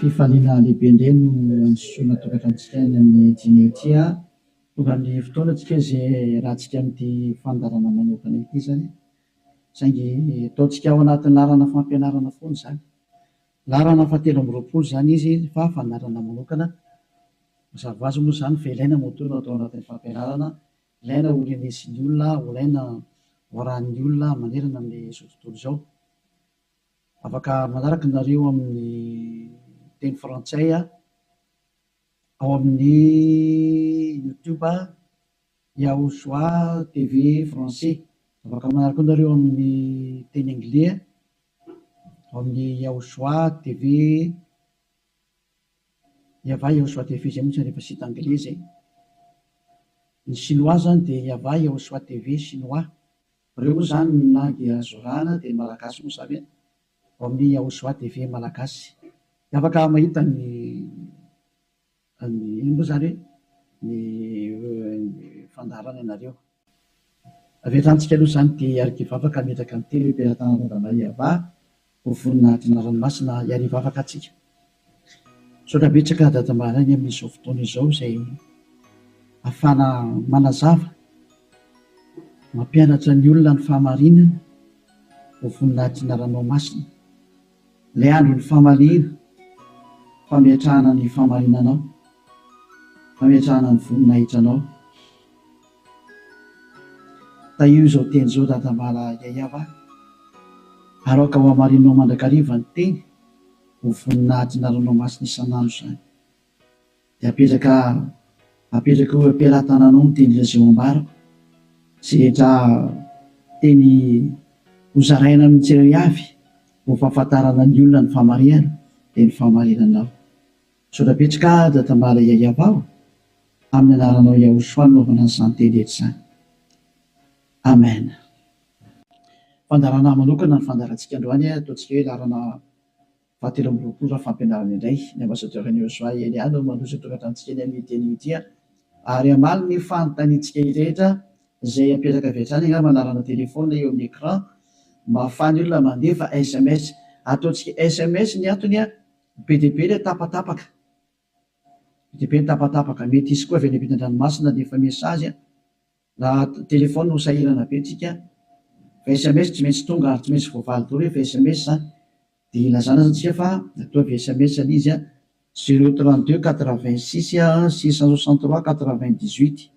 Fifaliana lehibe indray no nisotroana tokantranontsika any amin'ny dimy ity. Tonga amin'ny fotoana tsika izay iarahantsika amin'ity fandaharana manokana ity izany. Saingy ataontsika ao anatin'ny laharana fampianarana foana izany. Laharana fahatelo amby roapolo izany izy fa fandaharana manokana. Mazava ho azy moa izany fa ilaina moa toa no atao anatin'ny fampianarana, ilaina ho renesin'ny olona, ho ilaina ho arahin'ny olona manerana amin'izao tontolo izao. Afaka manaraka nareo amin'ny teny frantsay ao amin'ny YouTube Yahushua TV français. Afaka manaraka koa nareo amin'ny teny anglais ao amin'ny Yahushua TV Yahvah Yahushua TV izay moa tsy rehefa site anglais izay. Ny chinois zany dia Yahvah Yahushua TV chinois. Ireo moa izany ny langue azo arahana dia ny malagasy moa izany ao amin'ny Yahushua TV malagasy. Dia afaka mahita ny ny inona moa izany hoe ny fandaharana ianareo. Avy hatrany tsika aloha izany dia hiaraka hivavaka hametraka ny teny eo am-pelatanana Yahvah ho voninahitry ny anarany masina hiary hivavaka antsika. Misaotra betsaka Dada Maraina amin'izao fotoana izao izay ahafahana manazava, mampianatra ny olona ny fahamarinana ho voninahitry ny anaranao masina. Ilay andron'ny famaliana, fametrahana ny fahamarinanao, fametrahana ny voninahitranao. Tahio izao teny izao Dadamala Yayava, ary aoka ho hamarinao mandrakariva ny teny ho voninahitry ny anaranao masina isan'andro izany. Dia apetraka apetraka eo am-pelatananao ny teny izay ho ambarako, sy rehetra teny hozaraina amin'ny tsirairay avy ho fahafantarana ny olona ny fahamarihana dia ny fahamarinanao. Misaotra betsaka Dadamala Yayava o! Amin'ny anaranao Yahushua no anaovana an'izany teny rehetra izany. Amen. Fandaharana manokana ny fandaharantsika androany, ataontsika hoe laharana fahatelo amby roapolo raha fampianarana indray. Ny Ambassadeur an'i Yahushua Elia no mandroso eto an-tantrantsika eny amin'ity anio ity ary hamaly ny fanontaniantsika rehetra izay apetraka avy hatrany angamba laharana téléphone eo amin'ny écran mba ahafahan'ny olona mandefa sms. Ataontsika sms ny antony, be dia be ilay tapatapaka. Be dia be ny tapatapaka. Mety hisy koa avy any ampitan-dranomasina handefa message an. Raha téléphone ho sahirana be tsika. Fa sms tsy maintsy tonga ary tsy maintsy voavaly daholo rehefa sms zany. Dia ilazana zany tsika fa ataovy sms ilay izy an, zéro 32 86 663 98.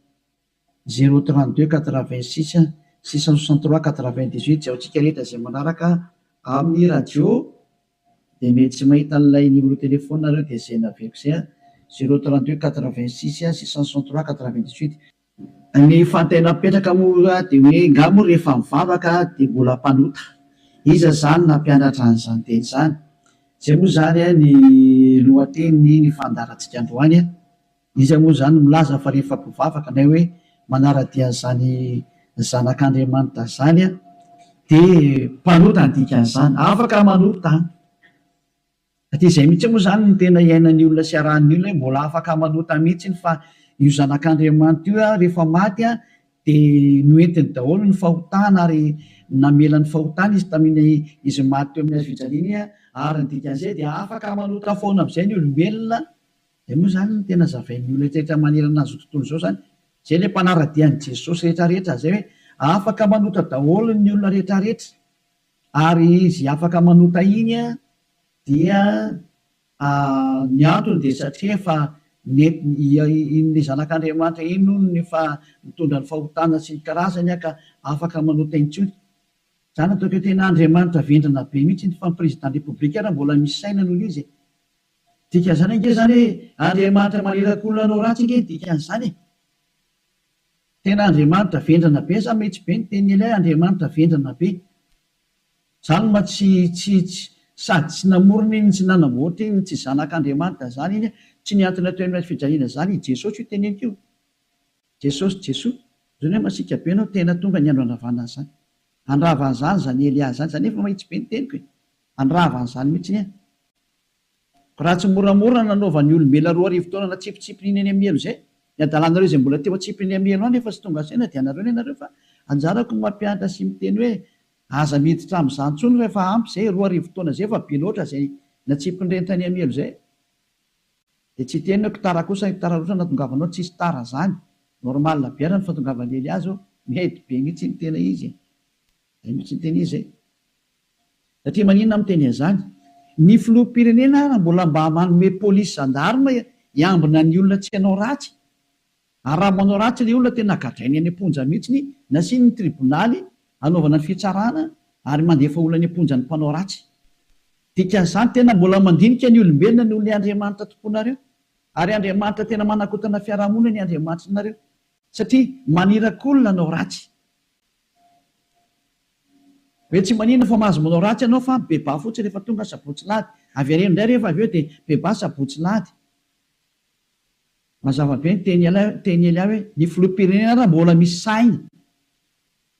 Zéro 32 86 663 98 izay ho antsika rehetra izay manaraka amin'ny radio dia mety tsy mahita an'ilay numéro téléphone nareo dia izay naveriko izay an, zéro 32 86 663 98. Ny fanontaniana mipetraka moa dia hoe nga moa rehefa mivavaka dia mbola mpanota? Iza izany nampianatra an'izany teny izany? Izay moa izany ny lohatenin'ny ny fandaharantsika androany an. Iza moa izany no milaza fa rehefa mpivavaka na hoe manara-dia an'izany zanak'Andriamanitra izany dia mpanota ny dikan'izany? Afaka manota an! Satria izay mihitsy moa izany no tena iainan'ny olona sy arahan'ny olona hoe mbola afaka manota mihitsy fa io zanak'Andriamanitra io rehefa maty dia noentiny daholo ny fahotana ary namela ny fahotana izy tamin'iny izy maty teo amin'ny hazo fijaliana iny ary ny dikan'izay dia afaka manota foana amin'izay ny olombelona. Izay moa izany no tena zavain'ny olona rehetra manerana an'izao tontolo izao izany. Izay ilay mpanara-dia an'i Jesosy rehetra rehetra izay hoe afaka manota daholo ny olona rehetra rehetra. Ary izy afaka manota iny dia ny antony dia satria efa nentiny iny zanak'Andriamanitra iny hono no efa nitondra ny fahotana sy ny karazany ka afaka manota intsony. Izany ataoko hoe tena Andriamanitra vendrana be mihitsy fa ny président république ary mbola misy saina noho izy e. Dikan'izany ange izany hoe Andriamanitra maniraka olona hanao ratsy ange ny dikan'izany e! Tena Andriamanitra vendrana be za mihitsy be ny tenin'i Elia Andriamanitra vendrana be. Zany ma tsy tsy tsy sady tsy namorona iny tsy nanamboatra iny tsy zanak'Andriamanitra zany iny tsy nihantona teo amin'ny hazo fijaliana zany i Jesosy io teneniko io. Jesosy Jesoa zany hoe masiaka be anao tena tonga ny andro handravana an'izany. Handrava an'izany zany Elia zany zany efa mahitsy be ny teniko e! Handrava an'izany mihitsy ny ahy. Raha tsy moramora nanaovan'ny olombelona 2000 taona natsipitsipiny eny amin'ny helo izay, ny adalanareo izay mbola teo atsipiny amin'ny helo any efa tsy tonga saina dia anareo ny anareo fa anjarako ny mampianatra sy miteny hoe aza miditra amin'izany intsony fa efa ampy izay, 2000 taona izay efa be loatra izay natsipin'ireny tany amin'ny helo izay. Dia tsy hiteny hoe tara kosa, tara loatra ny nahatongavanao, tsisy tara zany, normal be ary ny fahatongavan'i Elia zao, mety be mihitsy ny tena izy e! Zay mihitsy ny tena izy e! Satria maninona aho miteny an'izany? Ny filoham-pirenena ara mbola mba manome polisy gendarme hiambina ny olona tsy hanao ratsy. Ary raha manao ratsy ilay olona tena gadrainy any am-ponja mihitsy, nasiany ny tribonaly hanaovana ny fitsarana ary mandefa olona any am-ponja ny mpanao ratsy. Dikan'izany tena mbola mandinika ny olombelona noho ilay Andriamanitra tomponareo. Ary Andriamanitra tena manakotana fiarahamonina ny Andriamanitrinareo. Satria maniraka olona hanao ratsy. Hoe tsy maninona fa mahazo manao ratsy ianao fa beba fotsiny rehefa tonga sabotsy lahady. Avereno indray rehefa avy eo dia beba sabotsy lahady. Mazava be ny teny teny Elia hoe ny filoham-pirenena ara mbola misy saina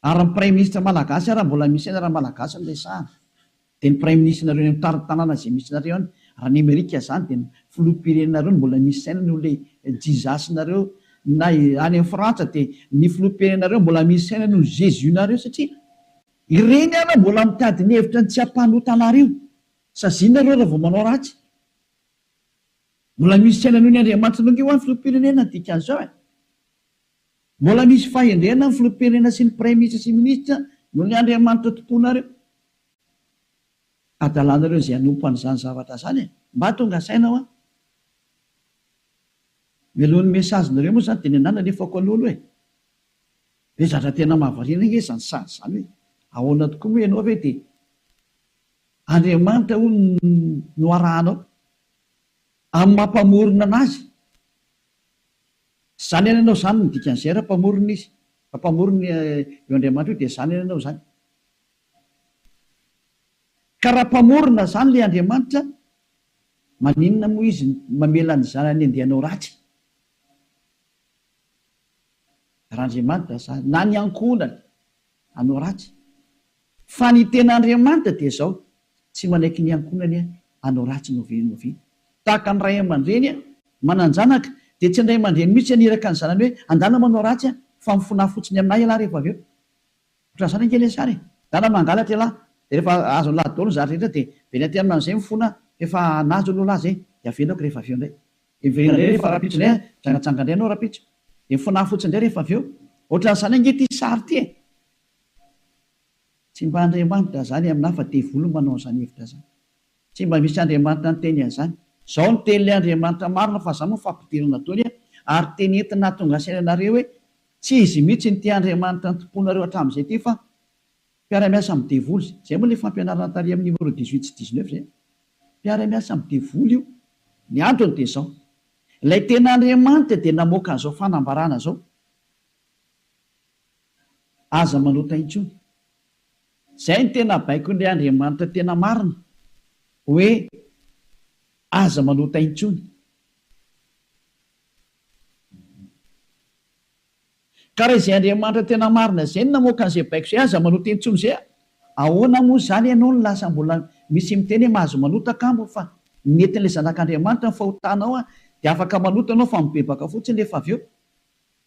ary ny praiminisitra malagasy ara mbola misy saina raha malagasy no resahana dia ny praiminisitrinareo any amin'ny tarin-tanàna izay misy nareo any raha ny amerika izany dia ny filoham-pirenenareo no mbola misy saina noho ilay Jesus-nareo na any amin'ny frantsa dia ny filoham-pirenenareo mbola misy saina noho ny Jesus-nareo satria ireny ara mbola mitady ny hevitra ny tsy hampanota anareo sazianareo raha vao manao ratsy. Mbola misy saina noho ny Andriamanitra noho ange hoa ny filoham-pirenena ny dikan'izao e! Mbola misy fahendrena ny filoham-pirenena sy ny praiminisitra sy minisitra noho ny Andriamanitra tomponareo. Adalanareo izay hanompo an'izany zavatra izany e! Mba tonga saina hoa! Mialohan'ny message-nareo moa izany dia ny anah nalefako aloha aloha e! Be zatra tena mahavariana ange izany sary izany hoe ahoana tokoa moa ianao ve dia Andriamanitra hono no arahanao? Amin'ny maha mpamorona anazy. Izany anie ianao izany no dikan'izay raha mpamorona izy. Raha mpamorona io Andriamanitra io dia izany anie ianao izany. Ka raha mpamorona izany ilay Andriamanitra, maninona moa izy mamela ny zanany handeha hanao ratsy? Raha Andriamanitra izany, na ny ankohonany hanao ratsy. Fa ny tena Andriamanitra dia izao, tsy manaiky ny ankohonany hanao ratsy n'oviana n'oviana. Tahaka ny ray aman-dreny manan-janaka, dia tsy ny ray aman-dreny mihitsy haniraka ny zanany hoe andana manao ratsy fa mifonaha fotsiny aminà ialahy rehefa avy eo. Ohatran'izany ange ilay sary e! Ndana mangalatra ialahy, dia rehefa azon'ilahy daholo ny zavatra rehetra dia miverina aty aminy amin'izay mifona fa efa nahazo aloha lahy izay, dia avelako rehefa avy eo indray. Dia miverina indray rehefa rahampitso indray an, mijangajanga indray ianao rahampitso. Dia mifonaha fotsiny indray rehefa avy eo. Ohatran'izany ange ity sary ity e! Tsy mba Andriamanitra izany aminà fa devoly no manao an'izany hevitra izany. Tsy mba misy Andriamanitra niteny an'izany. Izao no tenin'ilay Andriamanitra marina fa izany moa fampidirana daholo an, ary teny entina hahatonga saina anareo hoe tsy izy mihitsy no ity Andriamanitra nitompoanareo hatramin'izay ity fa mpiara-miasa amin'ny devoly. Izay moa ilay fampianarana tary amin'ny numéro 18 sy 19 izay. Mpiara-miasa amin'ny devoly io. Ny antony dia izao. Ilay tena Andriamanitra dia namoaka an'izao fanambarana izao. Aza manota intsony. Izay no tena baikon'ilay Andriamanitra tena marina, hoe aza manota intsony. Ka raha izay Andriamanitra tena marina izay no namoaka an'izay baiko izay, aza manota intsony izay, ahoana moa izany ianao no lasa mbola misy miteny hoe mahazo manota kamo fa nentin'ilay Zanak'Andriamanitra ny fahotanao dia afaka manota ianao fa mibebaka fotsiny rehefa avy eo.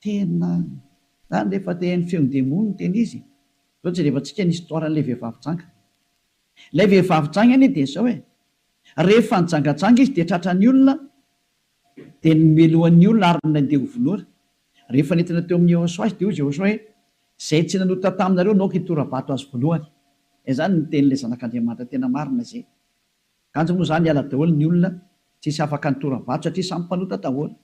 Tena zany rehefa te haino feon-demony no tena izy e! Zao jerevantsika ny histoire an'ilay vehivavy janga. Ilay vehivavy janga anie dia zao e! Rehefa nijangajanga izy dia tratran'ny olona dia nomelohan'ny olona ary nandeha ho vonoina. Rehefa nentina teo amin'i Yehosua izy dia hoy Yehosua hoe, Izay tsy nanota taminareo no aoka hitora-bato azy voalohany. Izany no tenin'ilay Zanak'Andriamanitra tena marina izay. Kanjo moa izany niala daholo ny olona, tsisy afaka nitora-bato satria samy mpanota daholo.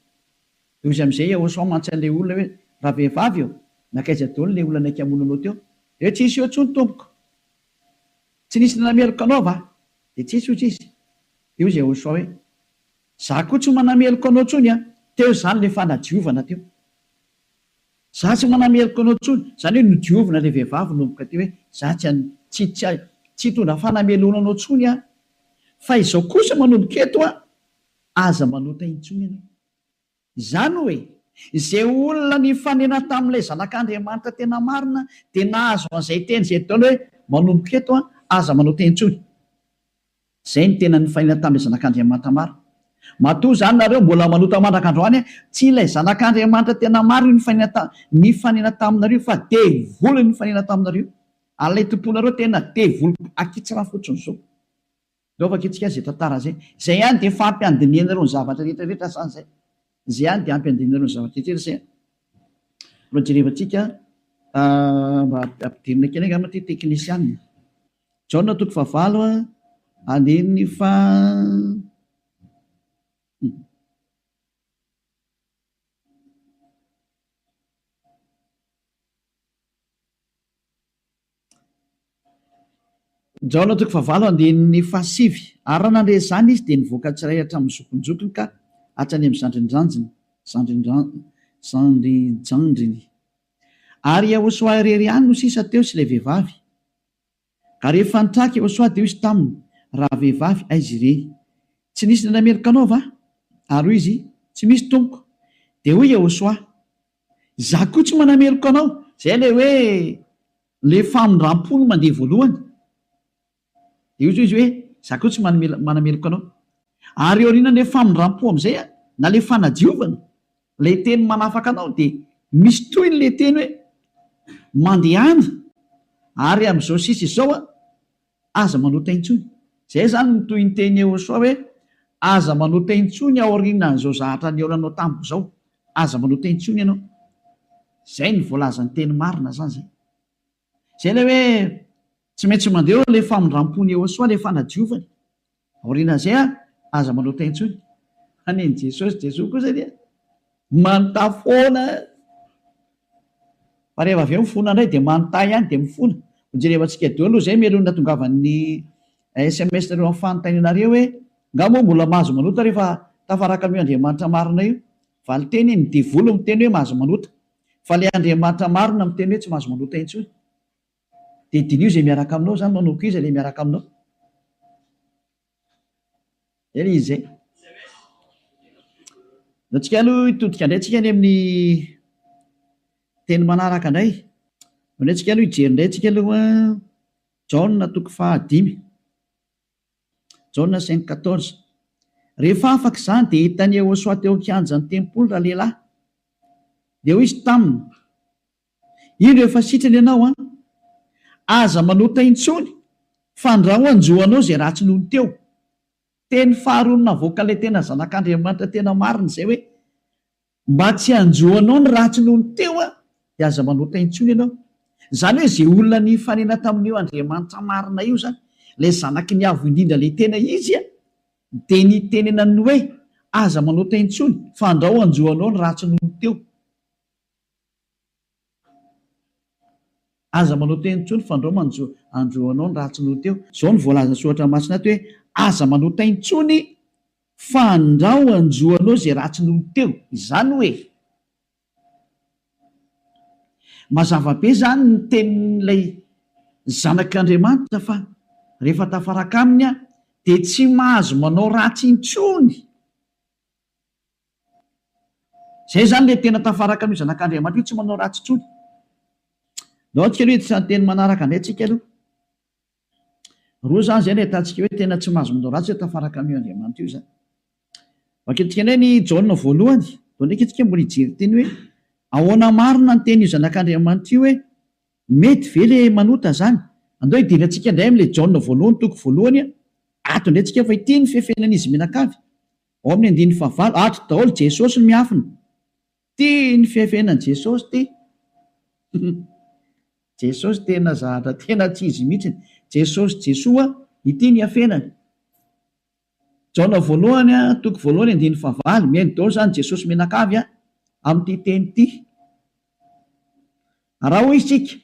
Dia hoy amin'izay Yehosua mantsy an'ilay olona hoe, Ravehivavy ô, nankaiza daholo ilay olona naika hamono anao teo? Dia hoe, Tsisy eo intsony, tompoko. Tsy nisy nanameloka anao va? Dia tsisy, hoy izy. Dia hoy Yehosua hoe, Izaho koa tsy manameloka anao intsony an! Teo izany ilay fanadiovana teo. Izaho tsy manameloka anao intsony. Izany hoe nodiovina ilay vehivavy nanomboka teo hoe, Izaho tsy tsy tsy tsy hitondra fanamelohana anao intsony aho. Fa izao kosa manomboka eto an, aza manota intsony ianao. Izany hoe, izay olona nifanena tamin'ilay Zanak'Andriamanitra tena marina dia nahazo an'izay teny izay daholo hoe, manomboka eto an, aza manota intsony. Izay no tena nifanena tamin'ilay Zanak'Andriamanitra marina. Matoa izany nareo mbola manota mandrak'androany, tsy ilay Zanak'Andriamanitra tena marina io nifanena ta, nifanena taminareo io fa devoly no nifanena taminareo. Ary ilay tomponareo tena devoly akitsirano fotsiny izao. Ndao vakintsika izay tantara izay. Izay ihany dia efa ampy handinihanareo ny zavatra rehetra rehetra izany izay. Izay ihany dia ampy handinihanareo ny zavatra rehetra rehetra izay. Mbola jerevantsika mba ampidirina kely angamba ity teknisiana. Jaona toko fahavalo andininy faha. Jaona toko fahavalo andininy fahasivy Ary raha nandre izany izy, dia nivoaka tsirairay hatramin'ny zokinjokiny ka hatrany amin'ny zandrinjanjiny, zandrinjandriny. Ary Iehôsoa irery ihany no sisa teo sy ilay vehivavy. Ka rehefa nitraka Iehôsoa, dia hoy izy taminy, Ravehivavy, aiza ireny? Tsy nisy nanameloka anao va? Ary hoy izy, Tsy misy, Tompoko. Dia hoy Iehôsoa, Izaho koa tsy manameloka anao. Izay ilay hoe ilay famindram-po no mandeha voalohany. Dia hoy izy hoe, Izaho koa tsy manameloka anao. Ary aorianan'ilay famindram-po amin'izay, na ilay fanadiovana, ilay teny manafaka anao, dia misy tohiny ilay teny hoe, Mandehana, ary amin'izao sisa izao, Aza manota intsony. Zay zany ny tohinteny Yehosua hoe aza manota intsony aorianan'izao zahatra nihaonanao tamiko zao. Aza manota intsony ianao. Zay ny voalazan'ny teny marina zany zay. Zay ilay hoe tsy maintsy mandeha eo ilay famindrampon'i Yehosua, ilay fanadiovany. Aorianan'izay an, aza manota intsony. Fa nen'i Jesosy, Jesoa kosa dia manontà foana. Fa rehefa avy eo mifona indray dia manontà ihany dia mifona. Hojerevantsika daholo aloha izay mialoha ny nahatongavan'ny sms nareo amin'ny fanontanianareo hoe nga moa mbola mahazo manota rehefa tafaraka amin'io Andriamanitra marina io? Valinteny, ny devoly miteny hoe mahazo manota. Fa ilay Andriamanitra marina miteny hoe tsy mahazo manota intsony. Dia diniho izay miaraka aminao izany, manomboka iza ilay miaraka aminao? Zay ilay izy zay. Ndao tsika aloha hitodika indray tsika any amin'ny teny manaraka indray. Ndao indray tsika aloha hijery indray tsika aloha Jaona toko fahadimy. Jaona cinq quatorze. Rehefa afaka izany dia hitan'i Yehosua teo an-kianjan'ny tempoly ralehilahy. Dia hoy izy taminy, Indro efa sitrana ianao an! Aza manota intsony fandrao hanjo anao izay ratsy nony teo. Teny faharoa navoakan'ilay tena zanak'Andriamanitra tena marina izay hoe, mba tsy hanjo anao ny ratsy nony teo an, dia aza manota intsony ianao. Izany hoe izay olona nifanena tamin'io Andriamanitra marina io izany, ilay zanaky ny Avo Indrindra ilay tena izy an, dia nitenenany hoe, aza manota intsony fandrao hanjo anao ny ratsy nony teo. Aza manao teny intsony fandrao manjo andro anao ny ratsy noho teo. Zao no voalazan'ny soratra masina ato hoe aza manota intsony fandrao anjo anao izay ratsy noho teo. Izany hoe mazava be izany ny tenin'ilay zanak'Andriamanitra fa rehefa tafaraka aminy aho dia tsy mahazo manao ratsy intsony. Zay zany le tena tafaraka amin'io zanak'Andriamanitra io tsy manao ratsy intsony. Ndao antsika aloha hiditra ny teny manaraka indray tsika aloha. Roa zany zay no ahitantsika hoe tena tsy mahazo manao ratsy hoe tafaraka amin'io Andriamanitra io zany. Vakintsika indray ny Jaona voalohany. Ndao ndraiky tsika mbola hijery teny hoe ahoana marina ny tenin'io zanak'Andriamanitra io hoe mety ve le manota zany? Andao hidirantsika indray amin'ilay Jaona voalohany toko voalohany ato indray tsika fa ity ny fefenan'izy mianakavy. Ao amin'ny andininy fahavalo, ato daholo Jesosy no miafina. Ty ny fiafenan'i Jesosy ty. Jesosy tena zahatra tena tsy izy mihitsiny. Jesosy Jesoa, ity ny iafenany. Jaona voalohany toko voalohany andininy fahavalo, mihaino daholo izany Jesosy mianakavy amin'ity teny ity. Raha hoy isika,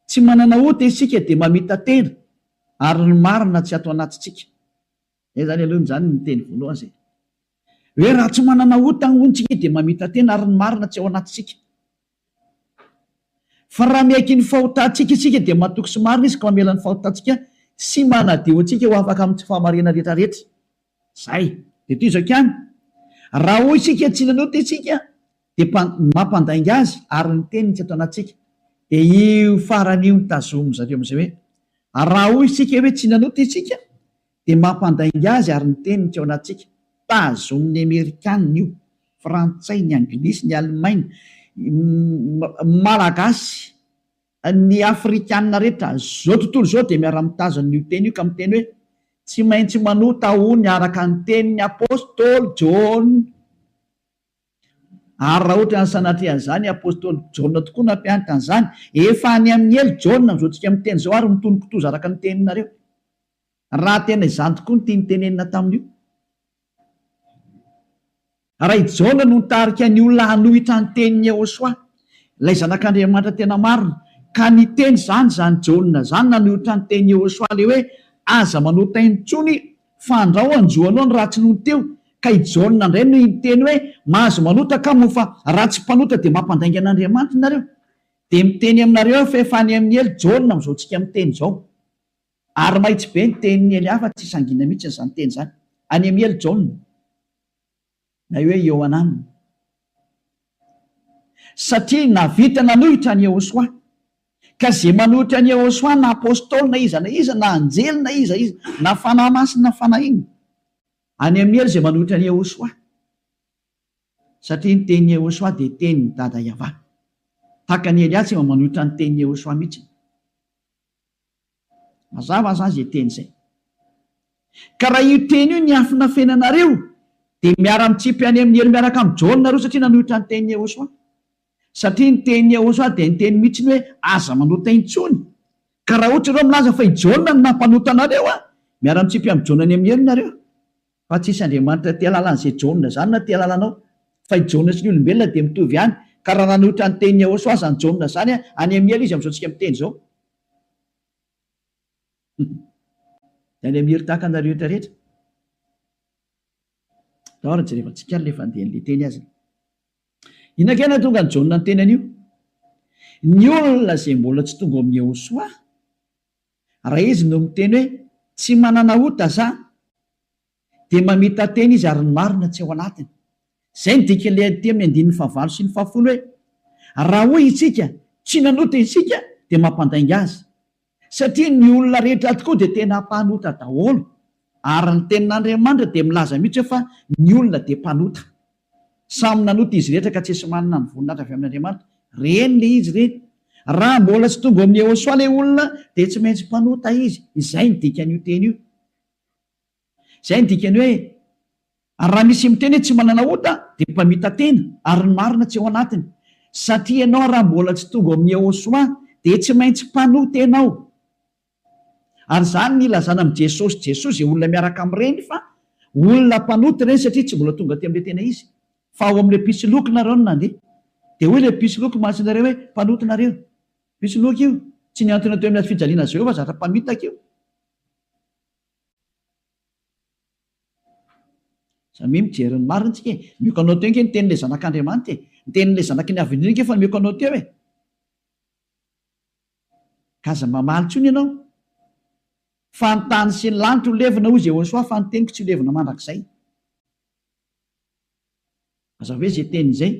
tsy manana ota isika dia mamita-tena ary ny marina tsy ato anatintsika. Zay zany aloha zany ny teny voalohany zay. Hoe raha tsy manana ota hono tsika dia mamita-tena ary ny marina tsy ao anatintsika. Fa raha miaiky ny fahotantsika isika dia matoky sy marina izy ka mamela ny fahotantsika sy manadio antsika ho afaka amin'ny tsy fahamarinana rehetra rehetra. Zay. Dia toy izao ihany. Raha hoy isika tsy nanota isika dia mampandainga azy ary ny teniny tsy ato anatintsika. Dia io farany io no tazomin-dry zareo amin'izay hoe raha hoy isika hoe tsy nanota isika dia mampandainga azy ary ny teniny tsy ao anatintsika. Tazomin'ny Amerikanina io, Frantsay, ny Anglisy, ny Alemaina, Malagasy, ny Afrikanina rehetra, zao tontolo izao dia miara-mitazona io teny io ka miteny hoe. Tsy maintsy manota hono araka ny tenin'ny apostoly Jaona. Ary raha ohatra ny sanatria an'izany, apostoly Jaona tokoa nampianatra an'izany. Efa any amin'ny helo Jaona amin'izao tsika miteny izao ary mitono kitoza araka ny teninareo. Raha tena izany tokoa no tiany tenenina tamin'io. Raha i Jaona no nitarika ny olona hanohitra ny tenin'i Yehosua, ilay Zanak'Andriamanitra tena marina, ka niteny izany izany Jaona izany nanohitra ny tenin'i Yehosua ilay hoe aza manota intsony fa andrao hanjo anao ny ratsy nony teo, ka i Jaona indray no niteny hoe mahazo manota ka moa fa raha tsy mpanota dia mampandainga an'Andriamanitra nareo. Dia miteny aminareo aho fa efa any amin'ny helo Jaona amin'izao tsika miteny izao. Ary mahitsy be ny tenin'i Elia fa tsy sangiana mihitsy izany teny izany. Any amin'ny helo Jaona. Na hoe Iohanana. Satria nahavita nanohitra an'i Yehosua. Ka izay manohitra an'i Yehosua na apostoly na iza na iza, na anjely na iza iza, na fanahy masina na fanahy inona. Any amin'ny helo izay manohitra an'i Yehosua. Satria ny tenin'i Yehosua dia tenin'i Dada Yavah. Tahaka an'i Elia tsy mba manohitra ny tenin'i Yehosua mihitsy. Mazava izany izay teny izay. Ka raha io teny io niafinafenanareo, dia miara-mitsipy any amin'ny helo miaraka amin'i Jaona nareo satria nanohitra ny tenin'i Yehosua. Satria ny tenin'i Yehosua dia niteny mihitsy ny hoe aza manota intsony. Ka raha ohatra ireo milaza fa i Jaona no nampanota anareo, miara-mitsipy amin'i Jaona any amin'ny helo nareo. Fa tsisy Andriamanitra te halala an'izay Jaona izany na te halala anao. Fa i Jaona sy ny olombelona dia mitovy ihany. Ka raha nanohitra ny tenin'i Yehosua izany Jaona izany, any amin'ny helo izy amin'izao tsika miteny izao. Dia any amin'ny helo tahaka anareo rehetra rehetra. Ndao ary jerevantsika ary ilay fandehan'ilay teny aza. Inona kay nahatonga an'i Jaona niteny an'io? Ny olona izay mbola tsy tonga ao amin'i Yehosua, Raha izy no miteny hoe tsy manana ota za dia mamita-tena izy ary ny marina tsy ao anatiny. Izay no dikan'ilay aty amin'ny andininy fahavalo sy ny fahafolo hoe raha hoy isika tsy nanota isika dia mampandainga azy. Satria ny olona rehetra tokoa dia tena mpanota daholo ary ny tenin'Andriamanitra dia milaza mihitsy hoe fa ny olona dia mpanota. Samy nanota izy rehetra ka tsisy manana ny voninahitra avy amin'Andriamanitra. Reny le izy reny. Raha mbola tsy tonga ao amin'i Yehosua le olona dia tsy maintsy mpanota izy. Izay ny dikan'io teny io. Izay ny dikany hoe ary raha misy miteny hoe tsy manana ota dia mpamita-tena ary ny marina tsy ao anatiny. Satria ianao raha mbola tsy tonga ao amin'i Yehosua dia tsy maintsy mpanota ianao. Ary izany ny ilazana amin'i Jesosy Jesoa izay olona miaraka amin'ireny fa olona mpanota ireny satria tsy mbola tonga aty amin'ilay tena izy fa ao amin'ilay mpisoloky nareo no nandeha. Dia hoy ilay mpisoloky mantsy nareo hoe mpanota nareo. Mpisoloky io. Tsy nihantona teo amin'ny hazo fijaliana azy ireo fa zatra mpamitaka io. Samia mijery ny marina tsika e. Omeko anao teo ange ny tenin'ilay zanak'Andriamanitra e. Ny tenin'ilay zanaky ny Avo Indrindra ange efa nomeko anao teo e. Ka aza mamaly intsony ianao. Fa ny tany sy ny lanitra ho levona, hoy Jehosoa, fa ny teniko tsy ho levona mandrakizay. Mazava be izay teniny izay.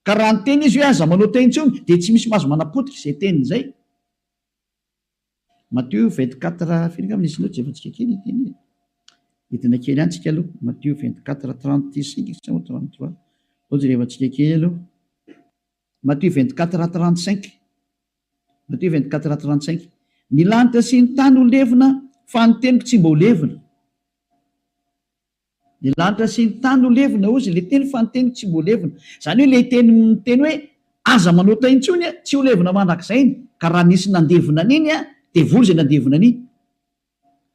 Ka raha niteny izy hoe aza manota intsony, dia tsy misy mahazo manapotika izay teniny izay. Matio 24, firy angamba nisy loatra jerevantsika kely ity anie. Hidina kely ihany tsika aloha. Matio 24, 35 sa 33. Aleo jerevantsika kely aloha. Matio 24, 35. Matio 24, 35. Ny lanitra sy ny tany ho levona, fa ny teniko tsy mba ho levona. Ny lanitra sy ny tany ho levona, hozy ilay teny, fa ny teniko tsy mba ho levona. Izany hoe ilay teny miteny hoe aza manota intsony, tsy ho levona mandrakizay iny. Ka raha nisy nandevona an'iny, devoly izay nandevona an'iny.